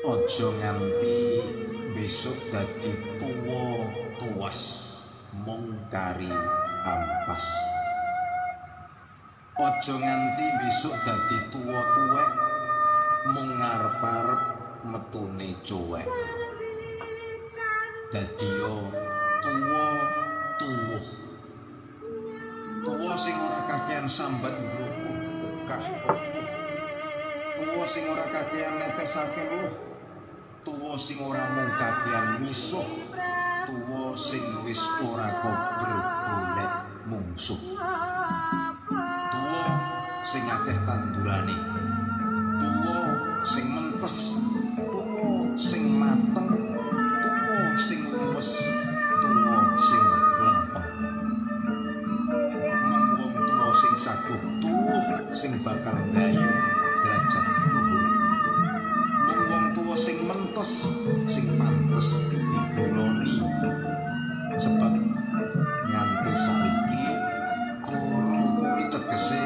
Aja nganti besok dadi tuwa tuwas mung kari ampas. Aja nganti besok dadi tuwa tuwek mung ngarep-arep metune cuwek. Dadiya tuwa tuwuh. Tuwa sing ora kakean sambat mbrukuh bekah pekuh. Tuwa sing ora kakean netesake luh. Tuwa sing ora mung kakean misuh. Tuwa sing wis ora kober golek mungsuh. Tuwa sing akeh tandurane. Tuwa sing mentes. Tuwa sing mateng. Tuwa sing luwes. Tuwa sing lempeng. Mung wong tuwa sing saguh tuwuh sing bakal nggayuh derajat luhur. Mung wong tuwa sing mentes sing pantes diguroni. Sebab nganti saiki guru kuwi tegese